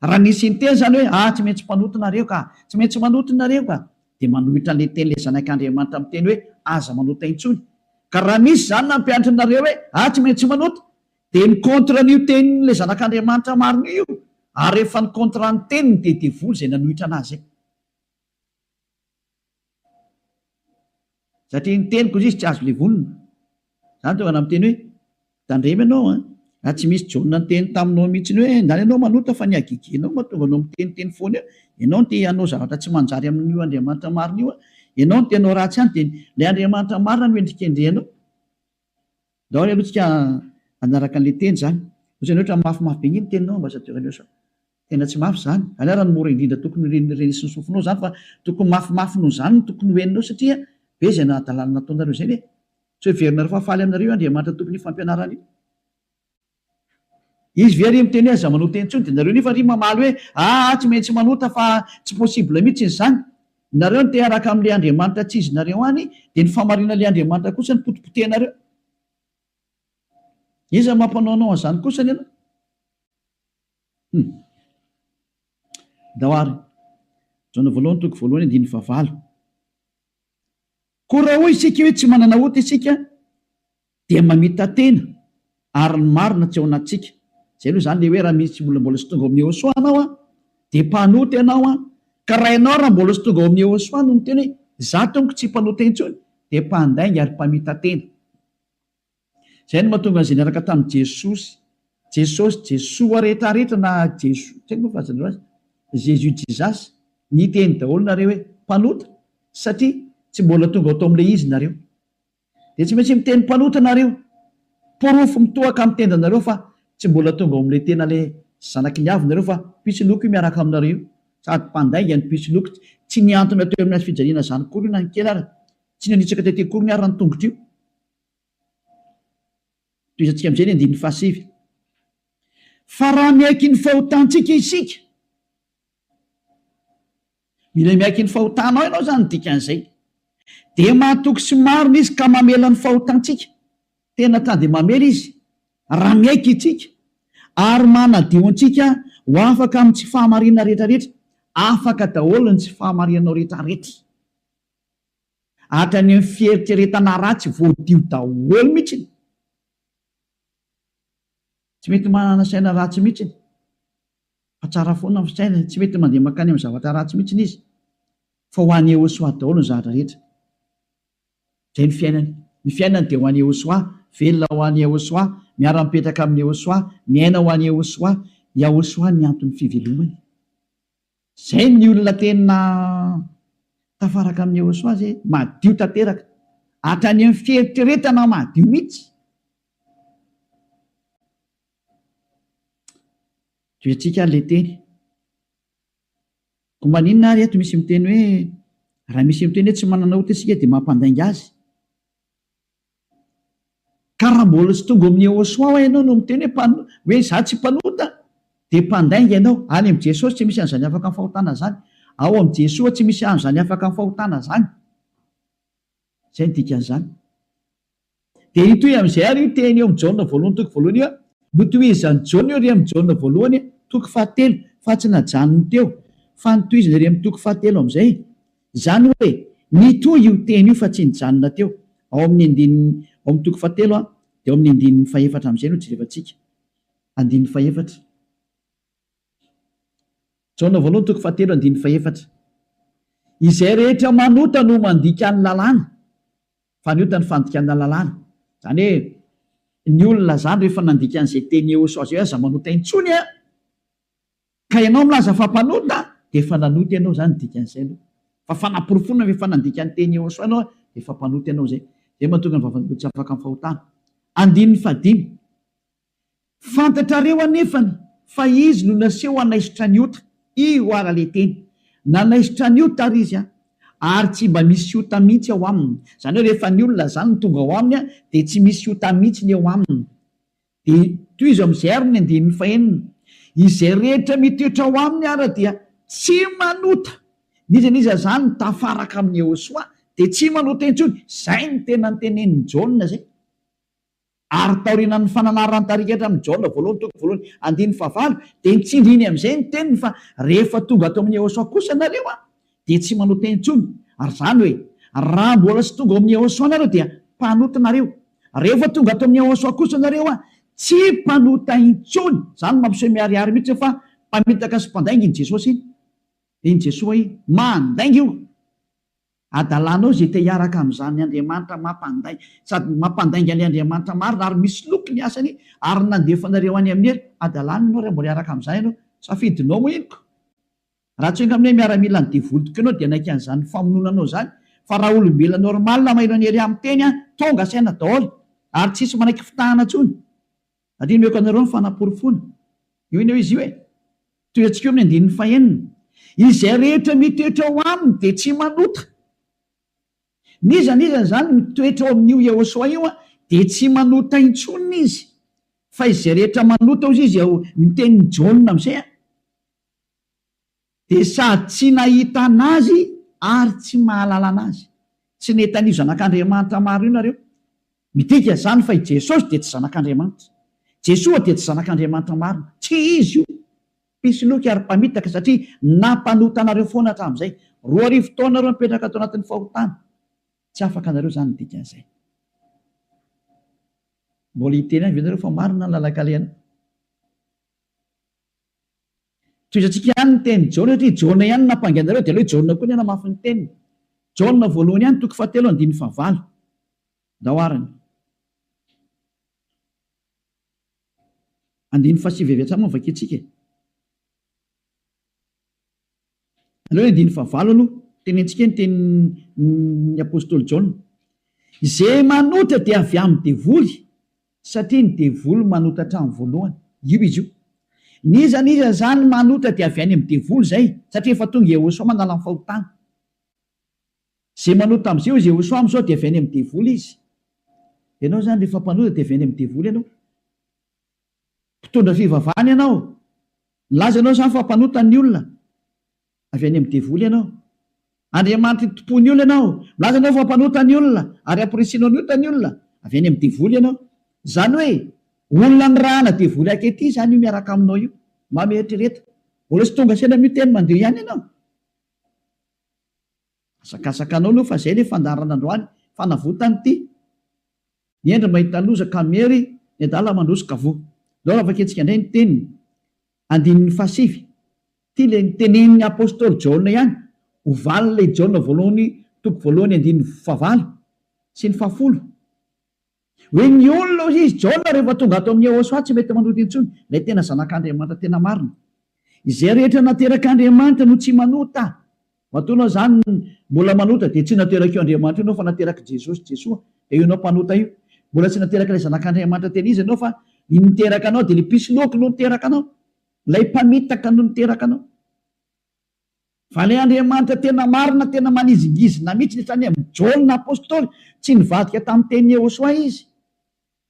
Raha nisy niteny izany hoe, ah, tsy maintsy mpanota nareo ka, tsy maintsy manota nareo ka, dia manohitra an'ilay tenin'ilay Zanak'Andriamanitra miteny hoe, aza manota intsony. Ka raha misy izany nampianatra anareo hoe, ah, tsy maintsy manota, dia mi-contre an'io tenin'ilay Zanak'Andriamanitra marina io io, ary rehefa ni-contre ny teniny dia devoly izay nanohitra an'azy izay. Satria ny teniko izy tsy azo levonina. Zany tonga na miteny hoe tandremo ianao an, raha tsy misy Jaona niteny taminao mihitsy hoe ndany ianao manota fa ny hagegenao mahatonga anao miteniteny foana eo, ianao no te hanao zavatra tsy manjary amin'io Andriamanitra marina io an, ianao no te hanao ratsy any dia ilay Andriamanitra marina no endrikendrehanao. Ndao ary aloha tsika hanaraka an'ilay teny izany. Ohatrany ohatra mafimafy be nge ny teninao ambassadeur Eliosa. Tena tsy mafy izany. Izany ary no mora indrindra tokony ho renesin'ny sofinao izany fa tokony mafimafy noho izany no tokony ho henonao satria be izay nahadalana nataonareo izay ve? Tsy ho heverinareo fa faly aminareo io Andriamanitra tompon'io fampianarana io. Izy ve ary miteny hoe aza manota intsony dia nareo nefa ary mamaly hoe aa tsy maintsy manota fa tsy possible mihitsy izany. Nareo no te hiaraka amin'ilay Andriamanitra tsy izy nareo any dia ny fahamarinan'ilay Andriamanitra kosa no potipotehinareo. Iza mampanao anao an'izany kosa ny anao? Hum. Ndao ary. Jaona voalohany toko voalohany andininy fahavalo. Koa raha hoy isika hoe tsy manana ota isika dia mamita-tena ary ny marina tsy ao anatintsika. Izay aloha izany ilay hoe raha misy olona mbola tsy tonga ao amin'i Yehosua anao an, dia mpanota ianao an, ka raha ianao raha mbola tsy tonga ao amin'i Yehosua no miteny hoe izaho tompoko tsy mpanota intsony dia mpandainga ary mpamita-tena. Izay no mahatonga an'izay niaraka tamin'i Jesosy, Jesosy, Jesoa rehetra rehetra na Jeso, tsy haiko moa fahazanareo azy, Jésus Jesus, niteny daholo nareo hoe mpanota satria tsy mbola tonga ao tao amin'ilay izy nareo. Dia tsy maintsy miteny mpanota nareo. Porofo mitohaka amin'ny tendanareo fa tsy mbola tonga ao amin'ilay tena ilay zanaky ny avo nareo fa mpisoloky io miaraka aminareo io. Sady mpandainga ny mpisoloky, tsy nihantona teo amin'ny hazofijaliana izany akory io na ny kely ara, tsy nanitsaka tety akoriny ara ny tongotra io. Tohizantsika amin'izay ny andininy fahasivy. Fa raha miaiky ny fahotantsika isika, mila miaiky ny fahotanao ianao izany ny dikan'izay, dia mahatoky sy marina izy ka mamela ny fahotantsika. Tena ta dia mamela izy raha miaiky isika ary manadio antsika ho afaka amin'ny tsy fahamarinana rehetrarehetra. Afaka daholo ny tsy fahamarinanao rehetrarehetra. Hatrany amin'ny fieritreretana ratsy voadio daholo mihitsiny. Tsy mety manana saina ratsy mihitsiny. Fa tsara foana ny fisainany, tsy mety mandeha mankany amin'ny zavatra ratsy mihitsiny izy. Fa ho an'i Yehosua daholo ny zavatra rehetra. Izay ny fiainany. Ny fiainany dia ho an'i Yehosua, velona ho an'i Yehosua, miara-mipetraka amin'i Yehosua, miaina ho an'i Yehosua. Yahosua ny anton'ny fivelomany. Zay ny olona tena tafaraka amin'i Yehosua zay, madio tanteraka, hatrany amin'ny fieritreretana madio mihitsy. Tohizintsika ary le teny. Koa maninona ary eto misy miteny hoe raha misy miteny hoe tsy manana ota isika dia mampandainga azy? Ka raha mbola tsy tonga ao amin'i Yehosua hoa ianao no miteny hoe mpano, hoe izaho tsy mpanota, dia mpandainga ianao. Any amin'i Jesosy tsy misy an'izany afaka amin'ny fahotana izany. Ao amin'i Jesoa tsy misy an'izany afaka amin'ny fahotana izany. Izay no dikan'izany. Dia hitohy amin'izay ary io teny eo amin'i Jaona voalohany toko voalohany io. Notohizan'i Jaona io ery amin'i Jaona voalohany toko fahatelo, fa tsy najanony teo, fa notohizany ery amin'ny toko fahatelo amin'izay. Izany hoe, nitohy io teny io fa tsy nijanona teo. Ao amin'ny andininy, ao amin'ny toko fahatelo dia ao amin'ny andininy fahefatra amin'izay no jerevantsika. Andininy fahefatra. Jaona voalohany toko fahatelo andininy fahefatra. Izay rehetra manota no mandika ny lalàna, fa ny ota ny fandikana lalàna. Izany hoe, ny olona izany rehefa nandika an'izay teny Yehosua izay hoe aza manota intsony an! Ka ianao milaza fa mpanota dia efa nanota ianao izany dikan'izay aloha. Fa fanaporofoana fa efa nandika ny teny Yehosua ianao dia efa mpanota ianao izay. Izay mahatonga ny vavan'olona tsy afaka amin'ny fahotana. Andininy fahadimy. Fantatrareo anefany fa izy no naseho hanaisotra ny ota. Io ara le teny. Nanaisotra ny ota ary izy an. Ary tsy mba misy ota mihitsy ao aminy. Izany hoe rehefa ny olona izany no tonga ao aminy dia tsy misy ota mihitsy ny eo aminy. Dia tohizo amin'izay ary ny andininy fahenina, Izay rehetra mitoetra ao aminy ara dia tsy manota. N'iza n'iza izany mitafaraka amin'i Yehosua dia tsy manota intsony. Izay no tena notenenin'i Jaona izay. Ary taorianan'ny fananaran'ny tarigetra amin'i Jaona voalohany toko voalohany andininy fahavalo dia nitsindriny amin'izay ny teniny fa rehefa tonga ato amin'i Yehosua kosa nareo dia tsy manota intsony. Ary izany hoe raha mbola tsy tonga ao amin'i Yehosua nareo dia mpanota nareo. Rehefa tonga ato amin'ny Yehosua kosa nareo tsy mpanota intsony. Izany no mampiseho miharihary mihitsy fa mpamitaka sy mpandainga iny Jesosy iny. Iny Jesoa iny. Mandainga io. Adalanao izay te hiaraka amin'izany Andriamanitra mampandainga sady mampandainga an'ilay Andriamanitra marina ary misy loky ny asany ary nandefa anareo any amin'ny helo. Adalana ianao raha mbola hiaraka amin'izany ianao. Safidinao moa iny ko. Raha tsy hoe miaramila ny devoly tokoa ianao dia hanaiky an'izany famonoana anao izany fa raha olombelona normal maheno an'i Elia miteny an, tonga saina daholo ary tsisy manaiky fitahana intsony. Satria nomeko anareo ny fanaporofoana. Io anie izy io e. Tohiantsika eo amin'ny andininy fahenina. Izay rehetra mitoetra ao aminy dia tsy manota. N'iza n'iza izany mitoetra ao amin'io Yehosua io dia tsy manota intsony izy. Fa izay rehetra manota hozy izy ao ny tenin'i Jaona amin'izay an, dia sady tsy nahita an'Azy ary tsy mahalala an'Azy. Tsy nahita an'io Zanak'Andriamanitra maro io nareo. Midika izany fa i Jesosy dia tsy Zanak'Andriamanitra. Jesoa dia tsy Zanak'Andriamanitra marina. Tsy Izy io. Mpisoloky ary mpamitaka satria nampanota anareo foana hatramin'izay. 2000 taona nareo nipetraka tao anatin'ny fahotana. Tsy afaka anareo izany ny dikan'izay. Mbola hiteny ihany ve nareo fa marina ny lalan-kalehanao? Tohizantsika ihany ny tenin'i Jaona satria Jaona ihany no nampangy anareo dia aleo i Jaona koa ny hanamafy ny teniny. Jaona voalohany ihany toko fahatelo andininy fahavalo. Ndao arany. Andininy fahasivy avy hatrany moa no vakintsika e. Aleo ny andininy fahavalo aloha, tenentsika ny tenin'ny apostoly Jaona. Izay manota dia avy amin'ny devoly, satria ny devoly manota hatramin'ny voalohany. Io izy io. N'iza n'iza izany manota dia avy any amin'ny devoly izay, satria efa tonga Yehosua manala ny fahotana. Izay manota amin'izay hoy Yehosua amin'izao dia avy any amin'ny devoly izy. Ianao izany rehefa mpanota dia avy any amin'ny devoly ianao. Mpitondra fivavahana ianao. Milaza ianao izany fa mpanota ny olona. Avy any amin'ny devoly ianao. Andriamanitry ny tompon'ny olona ianao. Milaza ianao fa mpanota ny olona ary amporisihinao ny ota ny olona. Avy any amin'ny devoly ianao. Izany hoe olona nirahana devoly ankehitriny izany io miaraka aminao io. Mba mieritrereta. Mbola tsy tonga saina amin'io teny mandeha ihany ianao. Asakasaka anao aloha fa zay le fandaharana androany, fanavotana ity. Ny hendry mahita loza ka miery, ny adala mandroso ka voa. Ndao raha vakintsika indray ny teniny, andininy fahasivy. Ity le nitenenin'ny apostoly Jaona ihany, ho valin'ilay Jaona voalohany toko voalohany andininy fahavalo sy ny fahafolo. Hoe ny olona hoy izy, Jaona rehefa tonga ato amin'i Yehosua tsy mety manota intsony, ilay tena zanak'Andriamanitra tena marina. Izay rehetra naterak'Andriamanitra no tsy manota. Matoa ianao izany mbola manota dia tsy naterak'io Andriamanitra io ianao fa naterak'i Jesosy, Jesoa, dia io ianao mpanota io. Mbola tsy naterak'ilay zanak'Andriamanitra tena izy ianao fa ny niteraka anao dia ilay mpisoloky no niteraka anao. Ilay mpamitaka no niteraka anao. Fa ilay Andriamanitra tena marina, tena manizingizina mihitsy ny hatrany amin'i Jaona Apostoly, tsy nivadika tamin'ny tenin'i Yehosua izy,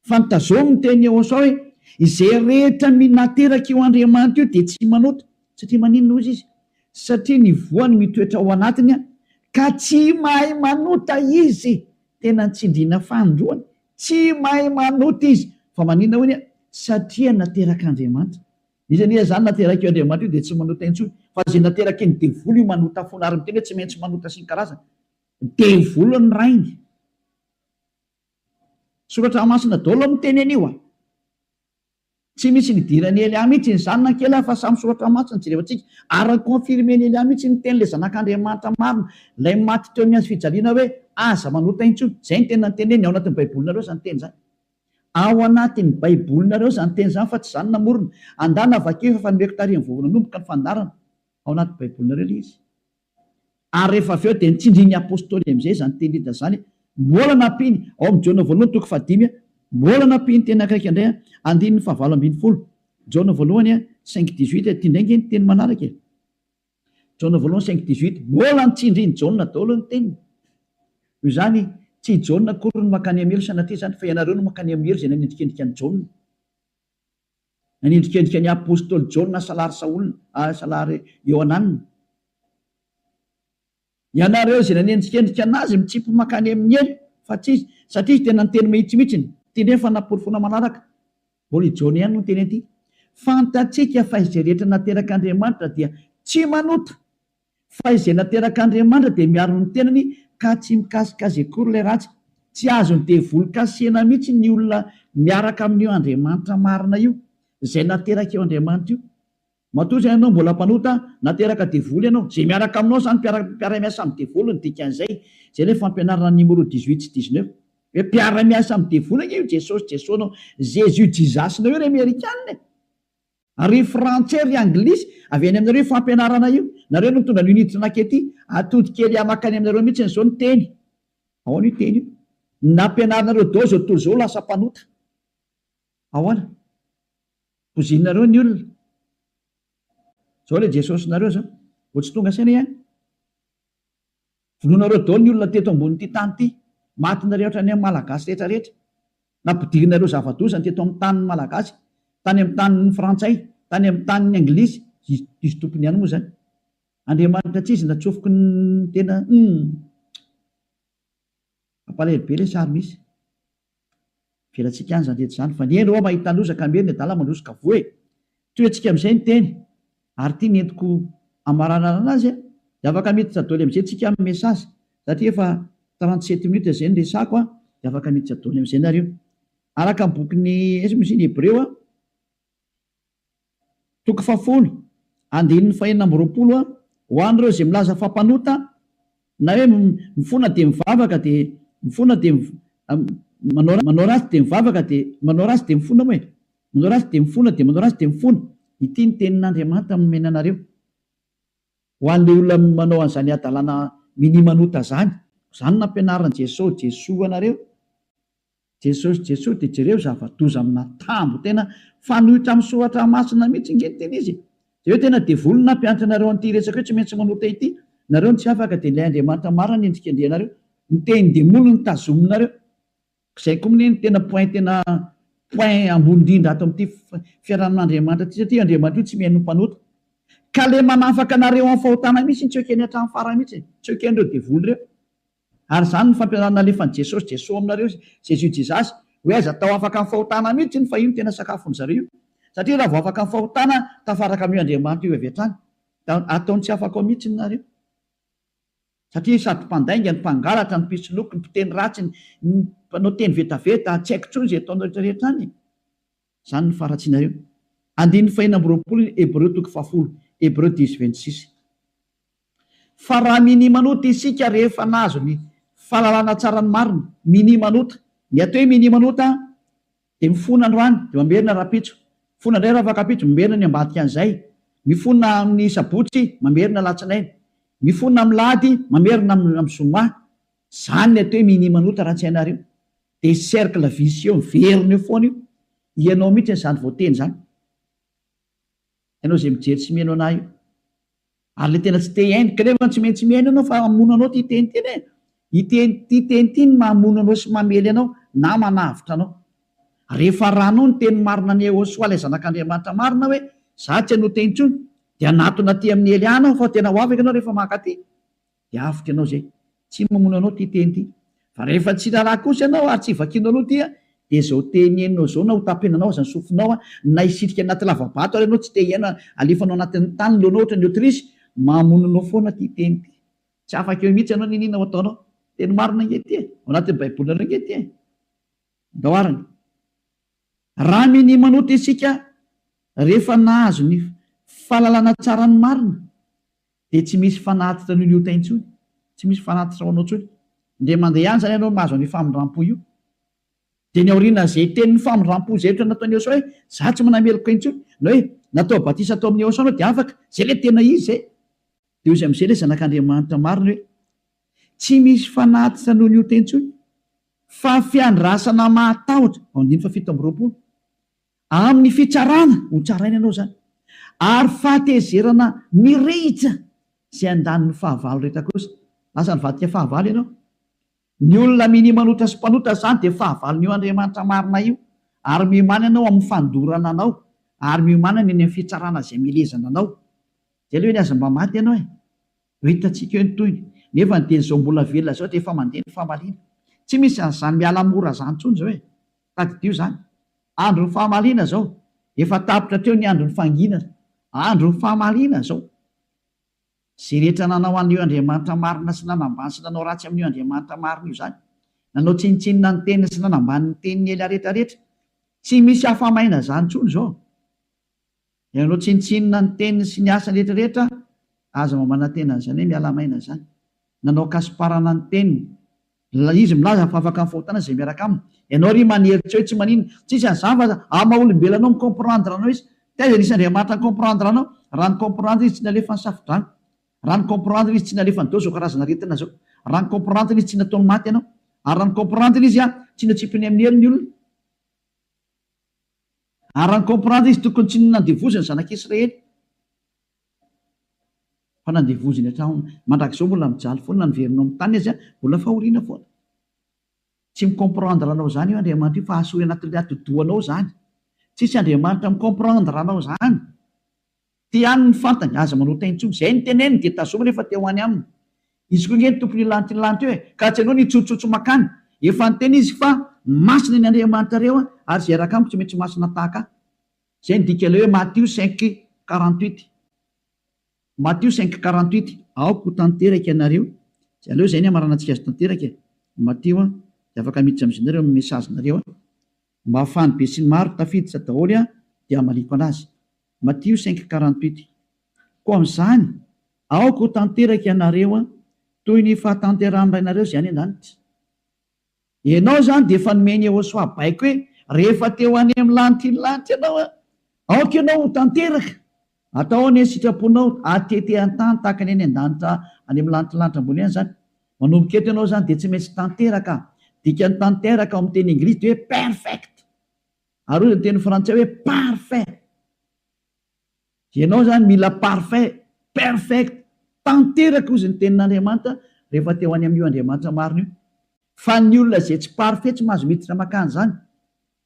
fa notazominy ny tenin'i Yehosua hoe, Izay rehetra nateraka io Andriamanitra io dia tsy manota. Satria maninona hozy izy? Satria ny voany mitoetra ao anatiny ka tsy mahay manota izy. Tena nitsindriana fanindroany, tsy mahay manota izy. Fa maninona hoy ny? Satria naterak'Andriamanitra. Iza anie izany naterak'io Andriamanitra io dia tsy manota intsony fa izay nateraky ny devoly io manota foana ary miteny hoe tsy maintsy manota sy ny karazany. Devoly ny rainy. Soratra masina daholo miteny an'io a. Tsy misy nidiran'i Elia mihitsy izany na kely fa samy soratra masina jerevantsika ary ni-confirmer-n'i Elia mihitsy ny tenin'ilay zanak'Andriamanitra marina ilay maty teo amin'ny hazo fijaliana hoe aza manota intsony. Izay no tena noteneniny ao anatin'ny baibolinareo izany teny izany. Ao anatin'ny baibolinareo izany teny izany fa tsy izaho no namorona. Andana vakio efa nomeko tarihin'ny vao nanomboka ny fandaharana. Ao anaty baibolinareo ilay izy. Ary rehefa avy eo dia nitsindrin'ny apostoly amin'izay izany teny rehetra izany. Mbola nampiany, ao amin'ny Jaona voalohany toko fahadimy, mbola nampiany teny akaiky indray, andininy fahavalo ambin'ny folo. Jaona voalohany cinq dix-huit, ity indray ange ny teny manaraka e. Jaona voalohany cinq dix-huit, mbola nitsindrin'i Jaona daholo ny teniny. Noho izany, tsy i Jaona akory no mankany amin'ny helo sanatria izany, fa ianareo no mankany amin'ny helo izay nanendrikendrika an'i Jaona. Nanendrikendrika ny apostoly Jaona salary Saola, salary Iohanana. Ianareo izay nanendrikendrika anazy mitsipy mankany amin'ny helo, fa tsy izy, satria izy tena niteny mahitsy mihitsiny. Ity indray ny fanaporofoana manaraka. Mbola i Jaona ihany no niteny an'ity. Fantatsika fa izay rehetra naterak'Andriamanitra dia tsy manota, fa izay naterak'Andriamanitra dia miaro ny tenany ka tsy mikasika azy akory ilay ratsy. Tsy azon'ny devoly kasihina mihitsy ny olona miaraka amin'io Andriamanitra marina io, izay naterak'io Andriamanitra io. Matoa izany ianao mbola mpanota, nateraka devoly ianao. Izay miaraka aminao izany mpiara mpiara-miasa amin'ny devoly ny dikan'izay. Izay ilay fampianarana numéro dix-huit sy dix-neuf. Hoe mpiara-miasa amin'ny devoly ange io Jesosy Jesoa-nao, Jésus Jesus-nao io ry Amerikana e! Ary ry Frantsay ry Anglisy, avy any aminareo io fampianarana io. Nareo no mitondra an'io niditra nankety. Atody kely makany aminareo mihitsy izao ny teny. Ahoana io teny io? Nampianarinareo daholo izao tontolo izao ho lasa mpanota. Ahoana? Pozinareo ny olona. Zao le Jesosinareo zao. Vao tsy tonga saina ihany. Vonoinareo daholo ny olona teto ambonin'ity tany ity. Matinareo hatrany amin'ny Malagasy rehetra rehetra. Nampidirinareo zava-doza ny teto amin'ny tanin'ny Malagasy, tany amin'ny tanin'ny Frantsay, tany amin'ny tanin'ny Anglisy, izy tompony ihany moa izany. Andriamanitra tsy izy natsofoky ny tena humm. Mampalahelo be ilay sary misy. Avelantsika any izany rehetra izany fa ny hendry hoa mahita loza ka miery ny adala mandroso ka voa e! Tohiantsika amin'izay ny teny ary ity ny entiko hamaranana azy a! Dia afaka miditra doly amin'izay tsika amin'ny message satria efa 37 minutes izay ny resako a! Dia afaka miditra doly amin'izay nareo. Araka ny bokin'ny aiza moa izy iny Hebreo a! Toko fahafolo, andininy fahenina amby 20 a, Ho an'ireo izay milaza fa mpanota, na hoe mifona dia mivavaka dia mifona dia manao manao ratsy dia mivavaka dia manao ratsy dia mifona moa e, manao ratsy dia mifona dia manao ratsy dia mifona. Ity ny tenin'Andriamanitra nomena anareo. Ho an'ilay olona manao an'izany hadalana minia manota izany, izany no nampianarin'i Jesosy, Jesoa anareo. Jesosy Jesoa dia jereo zava-doza amina tambo tena fanohitra amin'ny soratra masina mihitsy nge ny tena izy e! Jereo tena devoly no nampianatra anareo an'ity resaka hoe tsy maintsy manota ity, nareo no tsy afaka dia ilay Andriamanitra marina no endrikendrehanareo, ny tenin-demoly no tazominareo, zay koa mne no tena point tena point ambony indrindra ato amin'ity fiarahamin'Andriamanitra ity satria Andriamanitra io tsy mihaino ny mpanota ka le manafaka anareo amin'ny fahotana mihitsy no tsy ekeny hatramin'ny farany mihitsy e, tsy eken'ireo devoly ireo. Ary izany no fampianarana alefan'i Jesosy, Jesoa aminareo, Jésus Jesus, hoe aza atao afaka amin'ny fahotana mihitsy iny fa io no tena sakafon'ny zareo io. Satria raha vao afaka amin'ny fahotana, tafaraka amin'io Andriamanitra io avy hatrany. Dia ataony tsy afaka ao mihitsy ny nareo. Satria sady mpandainga, ny mpangalatra, ny mpisoloky, ny mpiteny ratsy, ny mpanao teny vetaveta, tsy haiko intsony izay ataonareo rehetra rehetra any e. Izany no faharatsianareo. Andininy fahenina amby 20 Hebreo toko fahafolo, Hebreu dix 26. Fa raha minia manota isika rehefa nahazo ny fahalalana tsara ny marina, minia manota. Ny atao hoe minia manota dia mifona androany dia mamerina rahampitso, mifona indray rafakampitso, mamerina ny ambadika an'izay, mifona amin'ny sabotsy, mamerina alatsinainy, mifona amin'ny lahady, mamerina amin'ny zoma. Izany ny atao hoe minia manota raha tsy hainareo. Dia cercle vicieux miverina eo foana io. Ianao mihitsy izany voateny izany. Ianao izay mijery sy mihaino anah io. Ary ilay tena tsy te hihaino, kanefa tsy maintsy mihaino ianao fa hamono anao ity teny ity anie. Ity ity teny ity no mamono anao sy mamely anao na manavotra anao. Rehefa arahanao ny teny marina an'i Yehosua ilay zanak'Andriamanitra marina hoe, za tsy hanota intsony, dia hanatona aty amin'i Elia anao fa tena ho afaka ianao rehefa mankaty. Dia avotra ianao izay. Tsy mamono anao ity teny ity. Fa rehefa tsy raharaha kosa ianao ary tsy vakianao aloha ity dia izao teny henonao izao na ho tapenanao aza ny sofinao na hisitrika anaty lava-bato ary ianao tsy te hihaino alefanao anatin'ny tany ny lohanao ohatran'ny autruche, mamono anao foana ity teny ity. Tsy afaka eo mihitsy ianao n'inona ho ataonao. Teny marina ange ity e. Ao anatin'ny baibolinareo ange ity e. Ndao arany. Raha minia manota isika rehefa nahazo ny fahalalana tsara ny marina dia tsy misy fanatitra noho ny ota intsony, tsy misy fanatitra ho anao intsony. Indray mandeha ihany izany ianao mahazo an'io famindrampo io. Dia ny aorianan'izay tenin'ny famindrampo izay ohatra nataon'i Yehosua hoe, za tsy manameloka intsony, na hoe natao batisa tao amin'i Yehosua anao dia afaka, izay ilay tena izy izay. Dia hoy izy amin'izay ilay zanak'Andriamanitra marina hoe, tsy misy fanatitra noho ny ota intsony, fa fiandrasana mahatahotra, ao andininy fahafito amby 20. Amin'ny fitsarana, ho tsaraina ianao izany, ary fahatezerana mirehitra izay handany ny fahavalo rehetra kosa. Lasa nivadika fahavalo ianao. Ny olona minia manota sy mpanota izany dia fahavalon'io Andriamanitra marina io, ary miomàna ianao amin'ny fandorana anao, ary miomàna ny any amin'ny fitsarana izay mielezana anao. Izay aloha eny aza mba maty ianao e! Ho hitantsika eo ny tohiny. Nefa ny dia izao mbola velona izao dia efa mandeha ny famaliana. Tsy misy an'izany miala mora izany intsony izao e! Tadidio izany. Andron'ny fahamaliana izao. Efa tapitra hatreo ny andron'ny fanginana. Andron'ny fahamaliana izao. Izay rehetra nanao an'io Andriamanitra marina sy nanambany sy nanao ratsy amin'io Andriamanitra marina io izany. Nanao tsinontsinona ny teniny sy nanambany ny tenin'i Elia rehetra rehetra. Tsy misy afa-maina izany intsony izao. Ianao tsinontsinona ny teniny sy ny asany rehetra rehetra, aza mba manantena an'izany hoe miala maina izany. Nanao kasiparana ny teniny. Izy milaza fa afaka amin'ny fahotana izay miaraka aminy. Ianao ry manery tsy hoe tsy maninona. Tsisy an'izany fa amin'ny maha olombelona anao mi-comprendre anao izy. Taiza nisy Andriamanitra ni-comprendre anao? Raha ni-comprendre izy tsy nalefa ny safodrano. Raha ni-comprendre izy tsy nalefa ny dao izao karazana aretina izao. Raha ni-comprendre izy tsy nataony maty ianao. Ary raha ni-comprendre izy tsy natsipiny amin'ny helo ny olona. Ary raha ni-comprendre izy tokony tsy nandevoziny ny zanak'Israely fa nandevoziny hatramin'ny mandrakizao mbola mijaly foana na niverina ao amin'ny tany aza mbola fahoriana foana. Tsy mi-comprendre anao izany io Andriamanitra io fa asory anatin'ilay atidohanao izany. Tsisy Andriamanitra mi-comprendre anao izany. Ty ihany ny fantany, aza manota intsony. Izay ny teneniny dia tazomy rehefa te ho any aminy. Izy koa nge ny tompon'io lanitra io lanitra io e! Ka tsy ianao no hitsotsotso makany. Efa niteny izy fa masina ny Andriamanitrareo ary izay hiaraka amiko tsy maintsy masina tahaka ahy. Izay ny dikan'ilay hoe Matio 5:48. Matio 5:48, Aoka ho tanteraka ianareo. Izay aleo izay ny hamaranantsika azy tanteraka e! Matio a, dia afaka miditra amin'izay nareo amin'ny message-nareo a. Mba ahafahan'ny besinimaro tafiditra daholo a, dia hamaliako anazy. Matio 5:48, Koa amin'izany, aoka ho tanteraka ianareo toy ny fahatanterahan'ny Rainareo izay any an-danitra. Ianao izany dia efa nomen'i Yehosua baiko hoe, rehefa te ho any amin'ny lanitry ny lanitra ianao, aoka ianao ho tanteraka. Atao anie ny sitraponao, atete an-tany tahaka ny any an-danitra any amin'ny lanitry ny lanitra ambony any izany. Manomboka eto ianao izany dia tsy maintsy tanteraka. Dikan'ny tanteraka ao amin'ny teny anglisy dia hoe perfect. Ary hoy ny teny frantsay hoe parfait. Ianao izany mila parfait, perfect, tanteraka hozy ny tenin'Andriamanitra rehefa te ho any amin'io Andriamanitra marina io. Fa ny olona izay tsy parfait tsy mahazo miditra makany izany.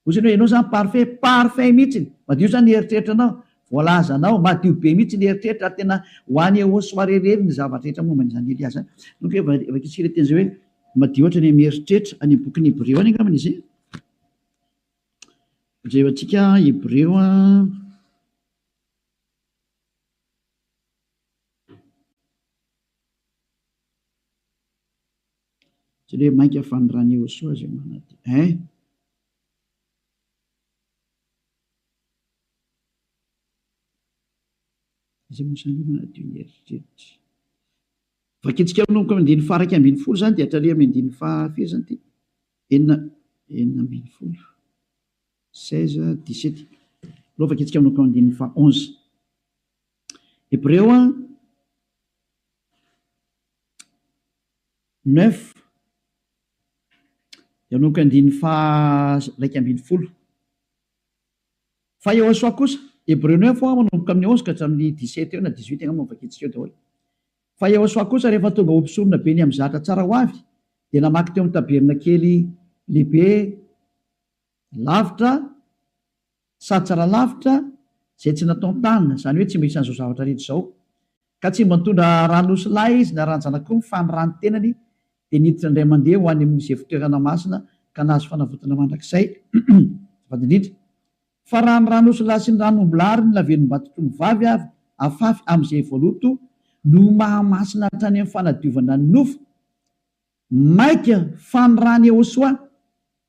Hozy ny hoe ianao izany parfait, parfait mihitsy, madio izany ny eritreritranao, voalazanao, madio be mihitsy ny eritreritra ary tena ho any eo soirée irery ny zavatra rehetra momba an'izany Elia izany. Donc vakintsika ilay teny izay hoe madio hatrany amin'ny eritreritra, any amin'ny bokin'ny Hebreo any angambany izy. Jerentsika Hebreo a. Tsy hoe mainka fa ny ran'i Yehosua izay manadio. Hein? Iza moa izany manadio ny eritreritra? Vakintsika manomboka amin'ny andininy faha-11 izany dia hatrany amin'ny andininy faha firy izany ity? Enina, 16, 16, 17. Aleo vakintsika manomboka amin'ny andininy faha 11. Hebreo a, 9, dia manomboka andininy faha 11. Fa Yehosua kosa, Hebreo 9 hoa manomboka amin'ny 11 ka hatramin'ny 17 eo na 18 angamba no vakintsika eo daholo. Fa Yehosua kosa rehefa tonga ho mpisorona be ny amin'ny zatra tsara ho avy, dia namaky teo amin'ny tabernakely lehibe lavitra sady tsara lavitra izay tsy nataon-tanana, izany hoe tsy mba isan'izao zavatra rehetra izao. Ka tsy mba nitondra ran'osilahy izy na ran-janak'omby fa ny ran'ny tenany dia niditra indray mandeha ho any amin'izay fitoerana masina ka nahazo fanavotana mandrakizay. Azafady indrindra. Fa raha ny ran'osilahy sy ny ran'ombilahy ary ny lavenom-batotr'ombivavy avy afafy amin'izay voaloto no mahamasina hatrany amin'ny fanadiovana ny nofo, Mainka fa ny ran'i Yehosua,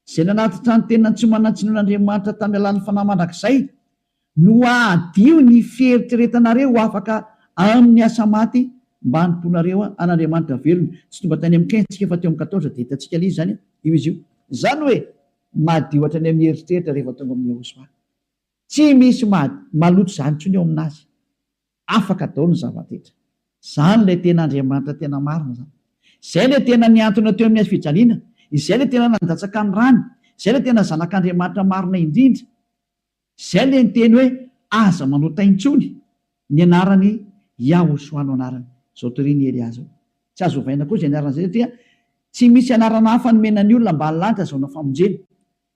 izay nanatitra ny tenany tsy manan-tsinoan'Andriamanitra tamin'ny alalan'ny Fanahy mandrakizay, no hahadio ny fieritreretanareo ho afaka amin'ny asa maty mba hanompoanareo an'Andriamanitra velona. Tsy tonga tany amin'ny 15 tsika fa teo amin'ny 14 dia hitantsika ilay izy izany, io izy io. Izany hoe madio hatrany amin'ny eritreritra rehefa tonga amin'i Yehosua. Tsy misy maloto izany intsony eo aminazy. Afaka daholo ny zava-drehetra. Izany ilay tena Andriamanitra tena marina izany. Izay ilay tena nihantona teo amin'ny hazo fijaliana. Izay ilay tena nandatsaka ny rany. Izay ilay tena Zanak'Andriamanitra marina indrindra. Izay ilay niteny hoe aza manota intsony. Ny anarany Yahoshuah no anarany. Izao torian'i Elia izao. Tsy azo ovaina koa izay anarana izay satria tsy misy anarana hafa nomena ny olona ambany lanitra azahoana famonjena.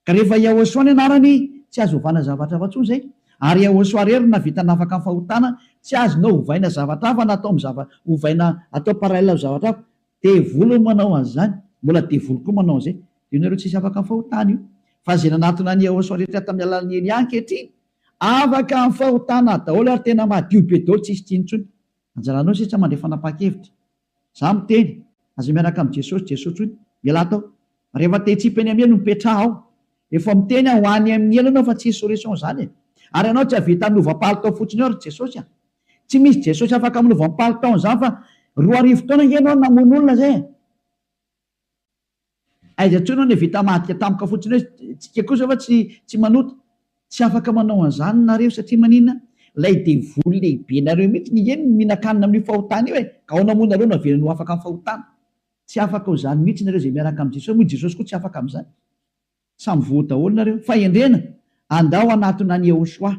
Ka rehefa Yahoshuah ny anarany, tsy azo ovana zavatra hafa intsony izay. Ary Yahoshuah irery no nahavita nafaka ny fahotana, tsy azonao ovaina zavatra hafa na atao amin'ny zava, ovaina atao parallèle amin'ny zavatra hafa. Devoly no manao an'izany, mbola devoly koa manao an'izay. Io nareo tsisy afaka amin'ny fahotana io. Fa izay nanatona an'i Yahoshuah rehetra tamin'ny alalan'i Elia ankehitriny, afaka amin'ny fahotana daholo ary tena madio be daholo tsisy tsiny intsony. Anjaranao sisa mandray fanapahan-kevitra. Za miteny, aza miaraka amin'i Jesosy, Jesosy hoy, mialà tao. Rehefa te hitsipy eny amin'ny helo, mipetraha ao. Efa miteny aho, ho any amin'ny helo ianao fa tsisy solution izany e. Ary ianao tsy hahavita hanova palitao fotsiny eo ry Jesosy a. Tsy misy Jesosy afaka manova ny palitao an'izany fa 2000 taona ange ianao no namono olona izay e. Aiza intsony hono e vita madika tampoka fotsiny hoe tsika kosa fa tsy tsy manota. Tsy afaka manao an'izany nareo satria maninona? Ilay devoly lehibe nareo mihitsy ny eny no mihinan-kanina amin'io fahotana io e! Ka ahoana moa nareo no avelany ho afaka amin'ny fahotana? Tsy afaka ho izany mihitsy nareo izay miaraka amin'i Jesosy moa i Jesosy koa tsy afaka amin'izany. Samy voa daholo nareo. Fahendrena, andao hanatona an'i Yehoshuah.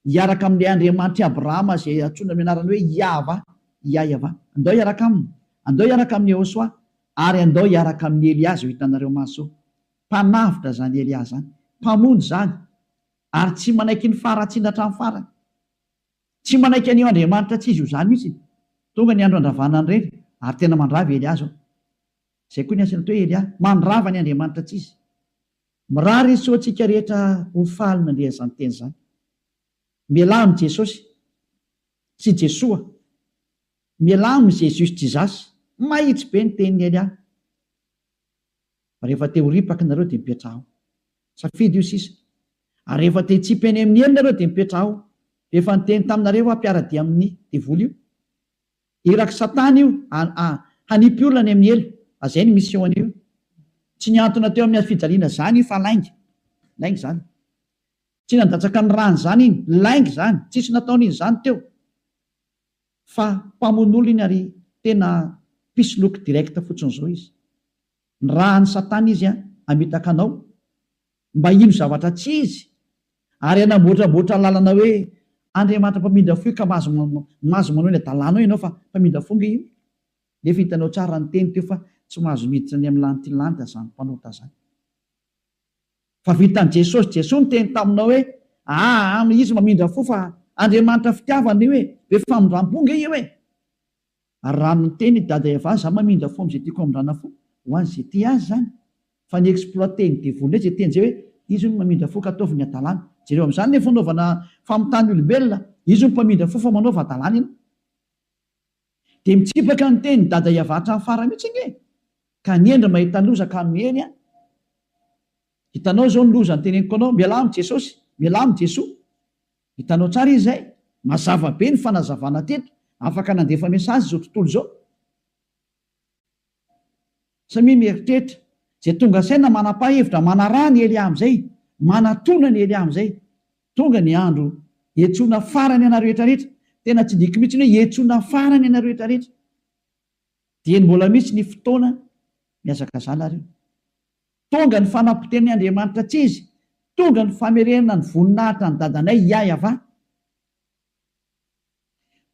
Hiaraka amin'ilay Andriamanitr'i Abrahama izay antsoina amin'ny anarany hoe Iahvah, Iaiavah. Andao hiaraka aminy. Andao hiaraka amin'i Yehoshuah. Ary andao hiaraka amin'i Elia izao hitanareo maso izao. Mpanavotra izany Elia izany. Mpamonjy izany. Ary tsy manaiky ny faharatsiana hatramin'ny farany. Tsy manaiky an'io Andriamanitra tsy izy io izany mihitsy. Tonga ny andro handravana an'ireny, ary tena mandrava i Elia izao. Izay koa ny asany atao hoe Elia. Mandrava ny Andriamanitra tsy izy. Mirary soa antsika rehetra ho faly nandre an'izany teny izany. Mialà amin'i Jesosy sy Jesoa. Mialà amin'i Jesus Jesus. Mahitsy be ny tenin'i Elia. Fa rehefa te ho ripaka nareo dia mipetraha ao. Safidy io sisa. Ary rehefa te hitsipy any amin'ny helo nareo dia mipetraha ao. Efa niteny taminareo aho mpiara-dia amin'ny devoly io. Irak'i satana io hanipy olona any amin'ny helo. Azay ny mission an'io. Tsy nihantona teo amin'ny hazofijaliana zany io fa lainga. Lainga zany. Tsy nandatsaka ny rany zany iny. Lainga zany. Tsisy nataony iny zany teo. Fa mpamono olona iny ary tena mpisoloky direct fotsiny zao izy. Nirahan'i satana izy hamitaka anao mba hino zavatra tsy izy ary hanamboatramboatra lalana hoe Andriamanitra mpamindra fo io ka mahazo mahazo manao ny adalanao ianao fa mpamindra fo nge io. Nefa hitanao tsara ny teny teo fa tsy mahazo miditra any amin'ny lanity lanitra zany mpanota zany. Fa vitan'i Jesosy Jesoa niteny taminao hoe aa izy mamindra fo fa Andriamanitra fitiavana io e, be famindrampo nge io e. Ary raha miteny i Dada Eva za mamindra fo amzay tiako hamindrana fo, ho an'izay tia azy zany. Fa ny exploiter ny devoly ndray zay teny zay hoe izy hono mamindra fo ka ataovy ny hadalana. Jereo amzany le fanaovana famitahana olombelona, izy hono mpamindra fo fa manaova hadalana ianao. Dia mitsipaka ny teny Dada Eva hatramin'ny farany mihitsy ange e! Ka ny hendry mahita loza ka miheny an! Hitanao izao ny loza noteneniko anao, mialà amin'i Jesosy, mialà amin'i Jesoa. Hitanao tsara izy izay? Mazava be ny fanazavana teto, afaka nandefa message izao tontolo izao. Samia mieritreritra, izay tonga saina manapa-hevitra manaraha an'i Elia amin'izay, manatona an'i Elia amin'izay. Tonga ny andro hiantsoana farany anareo rehetra rehetra, tena tsy diko mihitsy ny hoe hiantsoana farany anareo rehetra rehetra. Dieny mbola misy ny fotoana mihazakazaha nareo. Tonga ny fanapotehan'ny Andriamanitra tsy izy, tonga ny famerenana ny voninahitra an'i dadanay Yahyav.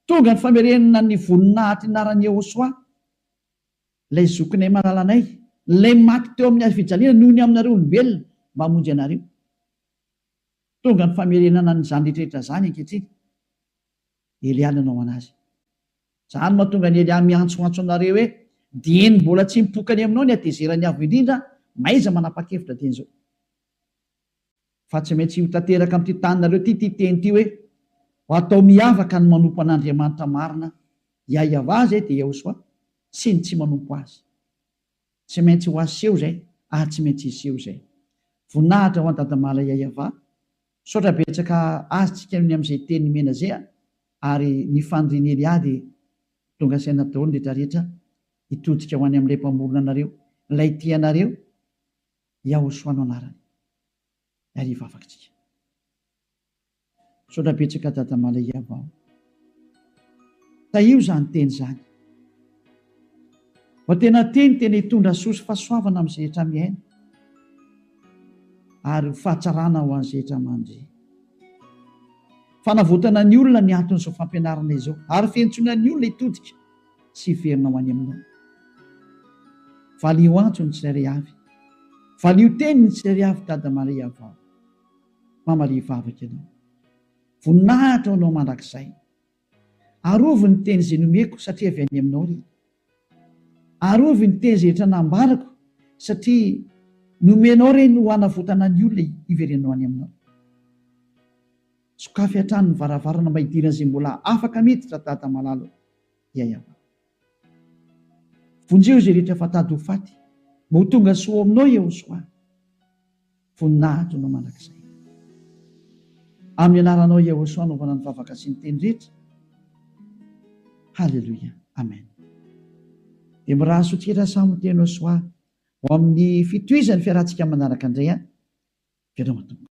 Tonga ny famerenana ny voninahitry ny anaran'i Yehosua, ilay zokinay malalanay, ilay maty teo amin'ny hazofijaliana noho ny aminareo olombelona mba hamonjy anareo. Tonga ny famerenana an'izany rehetrarehetra izany ankehitriny. Elia nanao anazy. Izany mahatonga an'i Elia miantsoantso anareo hoe, Dieny mbola tsy mipoka any aminao ny hatezeran'ny Avo Indrindra, mahaiza manapa-kevitra dieny izao. Fa tsy maintsy ho tanteraka amin'ity taninareo ity ity teny ity hoe, Ho atao miavaka ny manompo an'Andriamanitra marina, Yahweh izay dia Yahoshuah, sy ny tsy manompo Azy. Tsy maintsy ho aseho izay ary tsy maintsy hiseho izay. Voninahitra ho an'i Dadamala Yahweh. Misaotra betsaka azy tsika ny amin'izay teny nomena zay a! Ary ny fanirian'i Elia dia tonga saina daholo ny rehetra rehetra hitodika ho any amin'ilay mpamorona anareo, ilay tia anareo, Yahoshua no anarany. Ary hivavaka tsika. Misaotra betsaka Dada Malaiava o. Tahio izany teny izany. Mba tena teny tena hitondra soa sy fahasoavana amin'izay rehetra mihaino ary ho fahatsarana ho an'izay rehetra mandre. Fanavotana ny olona ny anton'izao fampianarana izao ary fiantsoana ny olona hitodika sy hiverina ho any aminao. Valio antso ny tsirairay avy. Valio teny ny tsirairay avy Dada Maria vao. Mamalia vavaka ianao. Voninahitra ho anao mandrakizay. Arovy ny teny izay nomeko satria avy any aminao ry. Arovy ny teny izay rehetra nambarako satria nomenao ireny ho hanavotana ny olona hiverenao any aminao. Sokafy hatrany ny varavarana mba hidiran'izay mbola afaka miditra Dada malala o. Yayava. Vonjeo izay rehetra efa tady ho faty mba ho tonga soa ao aminao Yehosoa. Voninahitra anao mandrakizay. Amin'ny anaranao Yehosoa anaovana ny vavaka sy ny teny rehetra. Haleloia. Amen. Dia mirary soa tsika samy ho teny Soa ho amin'ny fitohizan'ny fiarahantsika manaraka indray an. Veloma tompoko.